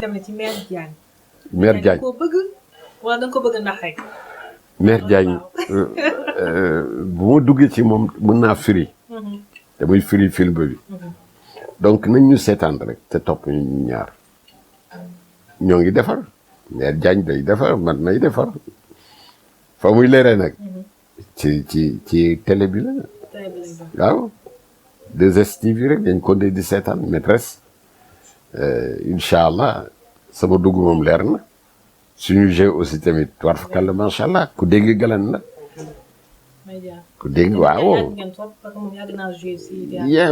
yem na ci Mère Diagne. Mère Diagne da nga koo bëgg wala da nga ko bëgg ndax rek. Mère Diagne bu ma duggee ci moom mën naa firi. damay firi film bi. donc nañ ñu seetaan rek te topp ñu ñaar ñoo ngi defar Mère Diagne day defar man may defar fa muy leeree nag. ci télé bi la. waaw 2STV rek dañ ko dee di seetaan maîtresse incha allah sama dugg moom leer na suñu jeu aussi tamit war fa kàlla macha allah ku dégg galan la. ku dégg waaw.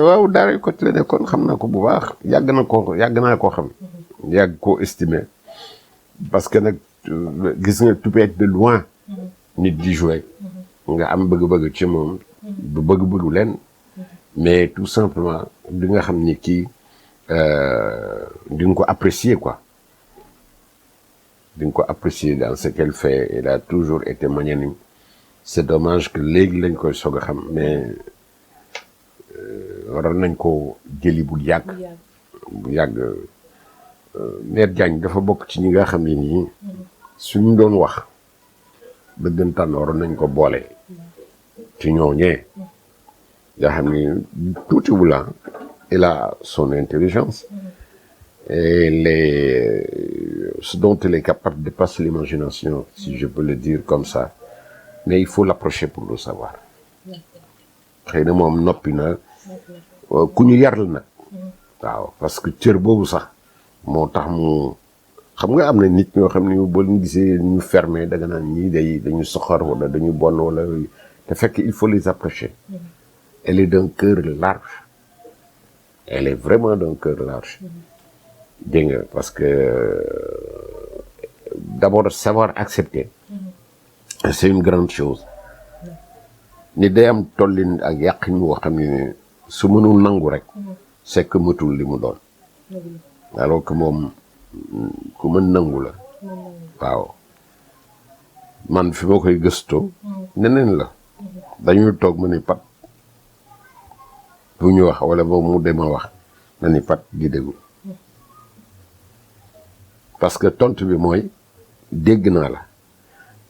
waaw daara côté la nekkoon xam naa ko bu baax yàgg naa koo xam. yàgg koo estimer parce que nag gis nga tu peux être de loin. nit di jouer. nga am bëgg-bëgg ci moom. du bëgg-bëggu leen. mais tout simplement di nga xam ni kii di nga ko apprécier quoi. di nga ko apprécier dans ce qu'elle fait elle a toujours été magnanime. c'est dommage que léegi lañ koy soog a xam mais waroon nañ ko jëli bu yàgg. bu yàgg Mère Diagne dafa bokk ci ñi nga xam ne nii suñu doon wax dëggantaan waroon nañ ko boole ci ñooñee nga xam ni tuuti wu la il a son intelligence et ce dont il est capable dépasse l'imagination si je peux le dire comme ça mais il faut l'approcher pour le savoir xëy na moom noppi na ku ñu yar la nag waaw parce que cër boobu sax moo tax mu xam nga am na nit ñoo xam ne boo leen gisee ñu fermé da nga naan ñii dañu soxor wala dañu bon wala te fekk il faut les approcher. Elle est d'un cœur large. Elle est vraiment d'un cœur large. dégg nga parce que d'abord savoir accepter. c'est une grande chose. ni day am tollin ak yàq ñu xam ne su mënul nangu rek. c'est que mëtul li mu doon. alors que moom ku mën nangu la. waaw man fi ma koy gëstoo. neneen la. dañuy toog ma ni pat. bu ñu wax wala boobu mu dema wax ma ni pat di déglu. parce que tontu bi mooy dégg naa la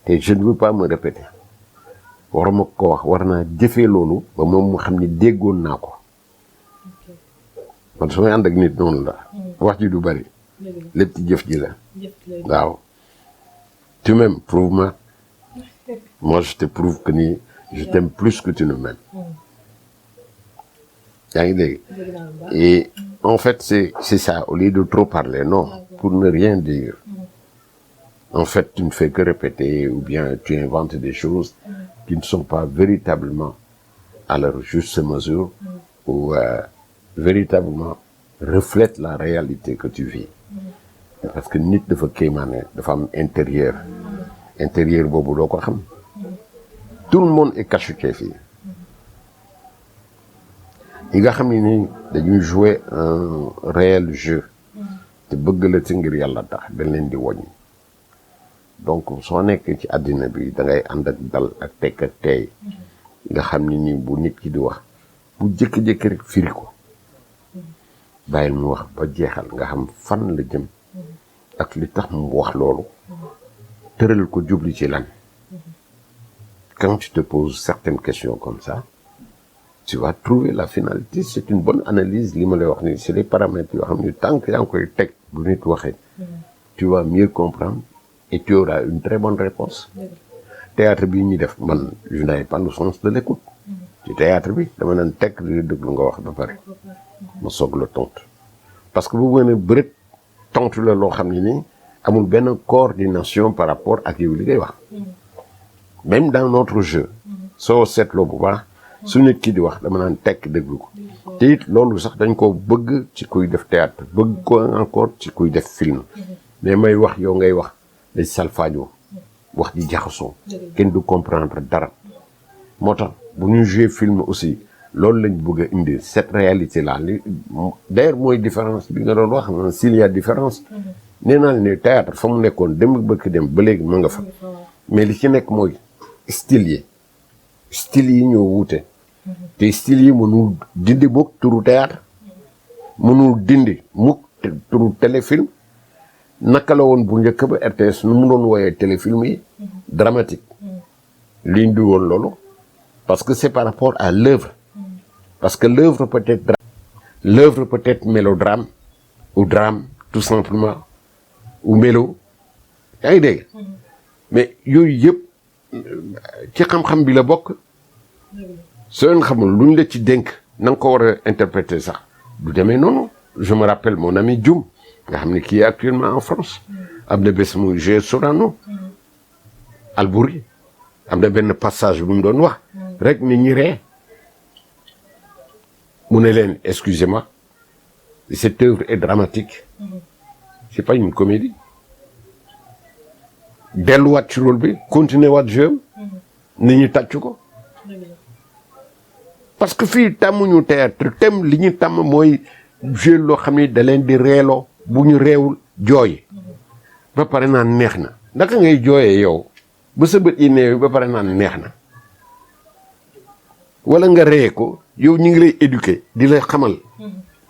te je ne veux pas me répéter. waruma ko wax war naa jëfee loolu ba moom mu xam ni déggoon naa ko. man su may ànd ak nit noonu la. wax ji du bari. lépp ci jëf ji la. waaw. tu m'aimes prouve-moi. moi je te prouve que ni je t'aime plus que tu ne m'aimes. yaa ngi dégg. et en fait c'est ça au lieu de trop parler non pour ne rien dire. en fait tu ne fais que répéter ou bien tu inventes des choses qui ne sont pas véritablement à leur juste mesure ou véritablement reflètent la réalité que tu vis. parce que nit dafa kéemaane dafa am intérieur. intérieur boobu doo ko xam. tout le monde est cachuté fii. yi nga xam ne ni dañuy jouer un réel jeu. te bëgg la ci ngir yàlla tax dañ leen di woñ. donc soo nekkee ci àddina bi da ngay ànd ak dal ak tekk ak teey. nga xam ne ni bu nit ki di wax bu jékki-jékki rek firi ko. bàyyil mu wax ba jeexal nga xam fan la jëm. ak li tax mu wax loolu. tëral ko jubli ci lan. quand tu te poses certaines questions comme ça. tu vas trouver la finalité c'est une bonne analyse li ma lay wax ni c'est des paramètres yoo xam ne tant que yaa ngi koy teg bu nit waxee. tu vas mieux comprendre et tu auras une très bonne réponse. théâtre bi ñuy def man je n'avais pas le sens de l'écoute. ci théâtre bi dama naan tekk di déglu nga wax ba pare. ma soog la tontu. parce que bu mën a bëreet tontu la loo xam ne nii amul benn coordination par rapport ak yow li ngay wax. même dans notre jeu. soo seetloo bu baax. su nit ki di wax dama naan tekk déglu ko. te it loolu sax dañ ko bëgg ci kuy def théâtre bëgg ko encore ci kuy def film. mais may wax yow ngay wax day salfaañoo. wax ji jaxasoo. kenn du comprendre dara. moo tax bu ñu jouer film aussi loolu lañ bëgg a indi cette réalité là li d'ailleurs mooy différence bi nga doon wax s'il y a différence. nee naa ne théâtre fa mu nekkoon dem bëgg dem ba léegi mu nga fa. mais li ci nekk mooy style yi ñoo wuute. te style yi mënul dindi mukk turu théâtre mënul dindi mukk turu téléfilm naka la woon bu njëkk ba RTS nu mu doon wooyee téléfilm yi dramatique liñ di woon loolu parce que c'est par rapport à l'œuvre parce que l'œuvre peut être mélodrame ou drame tout simplement ou mélo yaa ngi dégg mais yooyu yëpp ci xam-xam bi la bokk soo leen xamul luñ la ci dénk na nga ko war a interpréter sax du demee noonu je me rappelle mon ami Dioum nga xam ne kii est actuellement en France am na bés mu joué Sorano Albouri am na benn passage bu mu doon wax rek nit ñi ree mu ne leen excusez-moi cette œuvre est dramatique c'est pas une comédie delluwaat ci rôle bi continuer waat jeu nit ñi tàccu ko parce que fii tàmmuñu théâtre thème li ñu tàmm mooy jeu loo xam ne da leen di reeloo bu ñu reewul jooy ba pare naan neex na naka ngay jooyee yow ba sa bët yi neew ba pare naan neex na wala nga ree ko yow ñu ngi lay éduquer di lay xamal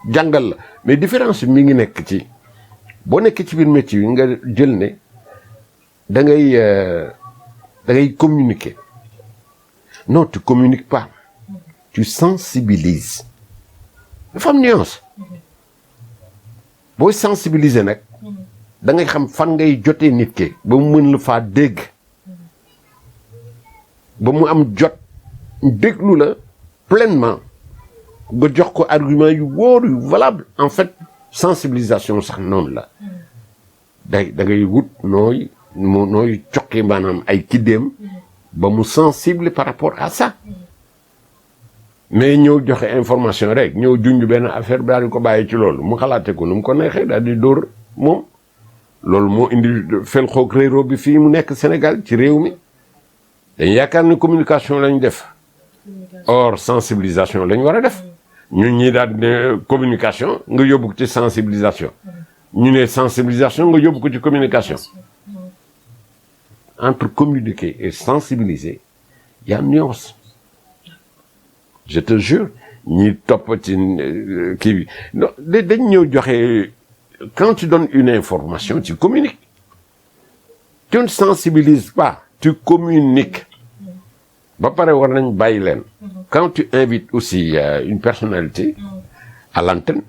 jàngal la mais différence mi ngi nekk ci boo nekk ci biir métier yi nga jël ne da ngay communiquer non tu communiques pas tu sensibilises dafa am nuance booy sensibiliser nag da ngay xam fan ngay jotee nit ki ba mu mën la faa dégg ba mu am jot déglu la pleinement nga jox ko argument yu wóor yu valable en fait sensibilisation sax noonu la da ngay wut nooy coqi maanaam ay kiddéem ba mu sensible par rapport à ça mais ñëw joxe information rek ñëw junj benn affaire daal di ko bàyyi ci loolu mu xalaate ko nu mu ko neexee daal di dóor moom loolu moo indi fel xoog réeroo bi fii mu nekk Sénégal ci réew mi dañ yaakaar ne communication lañ def or sensibilisation lañ war a def ñun ñii daal ne communication nga yóbbu ko ci sensibilisation ñu ne sensibilisation nga yóbbu ko ci communication entre communiquer et sensibiliser y a une nuance je te jure ñi topp ci kii bi non dañ ñëw joxe quand tu donnes une information tu communiques tu ne sensibilises pas tu communiques ba pare war nañ bàyyi leen quand tu invites aussi une personnalité à l'antenne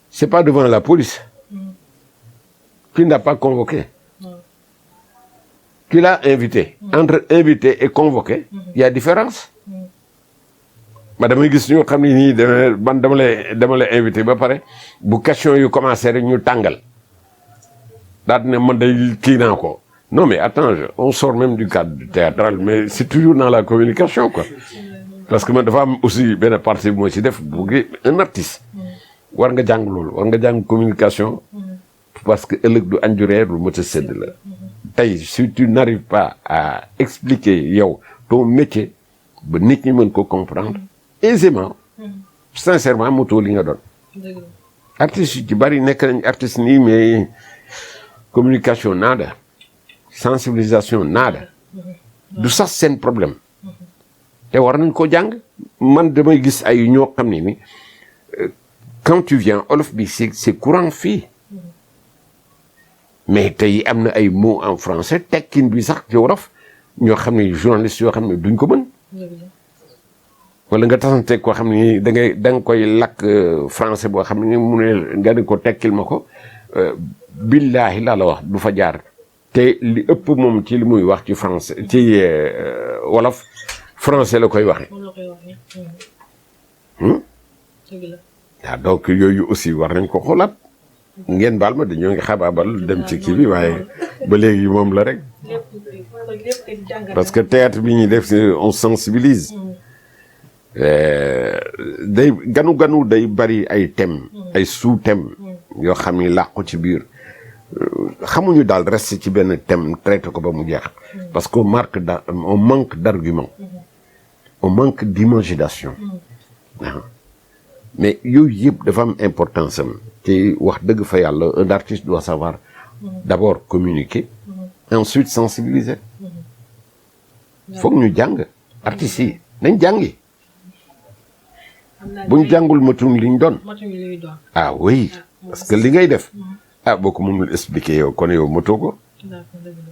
c'est pas devant la police qui n'a pas convoqué qui l'a invité entre invité et convoqué il y a différence ma damay gis ñoo xam ne nii dama lay invité ba pare bu question yu commencé rek ñu tàngal daal ne man day kii naa ko non mais attends on sort même du cadre théâtral mais c'est toujours dans la communication quoi parce que man dafa am aussi benn partie bu ma ci def bu un artiste war nga jàng loolu war nga jàng communication parce que ëllëg du añ ju reer lu mët a sédd la tey si tu n'arrives pas à expliquer yow ton métier ba nit ñi mën ko comprendre aisément sincèrement motoo li nga doon artistes yu ci bari nekk nañ artistes nii mais communication nada sensibilisation nada du sax seen problème te war nañ ko jàng man damay gis ay ñoo xam ne ni quand tu viens olof bi c'est courant fii mais tey am na ay mots en français tekkin bi sax ci wolof ñoo xam ne journalistes yoo xam ne duñ ko mën wala nga tasante koo xam ne da nga koy lakk français boo xam ne mu ne nga ne ko tekkil ma ko billaahi laa la wax du fa jaar te li ëpp moom ci li muy wax ci français ci wolof français la koy waxee waaw donc yooyu aussi war nañ ko xoolaat ngeen baal ma dañoo ngi xabaabal dem ci kii bi waaye ba léegi moom la rek parce que théâtre bi ñuy def on sensibilise day ganu day bari ay thèmes ay sous-thèmes yoo xam ni làqu ci biir xamuñu daal reste ci benn thème traité ko ba mu jeex parce qu'on manque d'argument on manque d'imagination mais yooyu yëpp dafa am importance am te wax dëgg fa yàlla un artiste doit savoir d'abord communiquer ensuite sensibiliser foog ñu jàng artistes yi nañ jàngi buñ jàngul matuñ liñ doon ah oui parce que li ngay def ah boo ko mënul expliquer yow kon yow motoo ko d'accord dëgg la.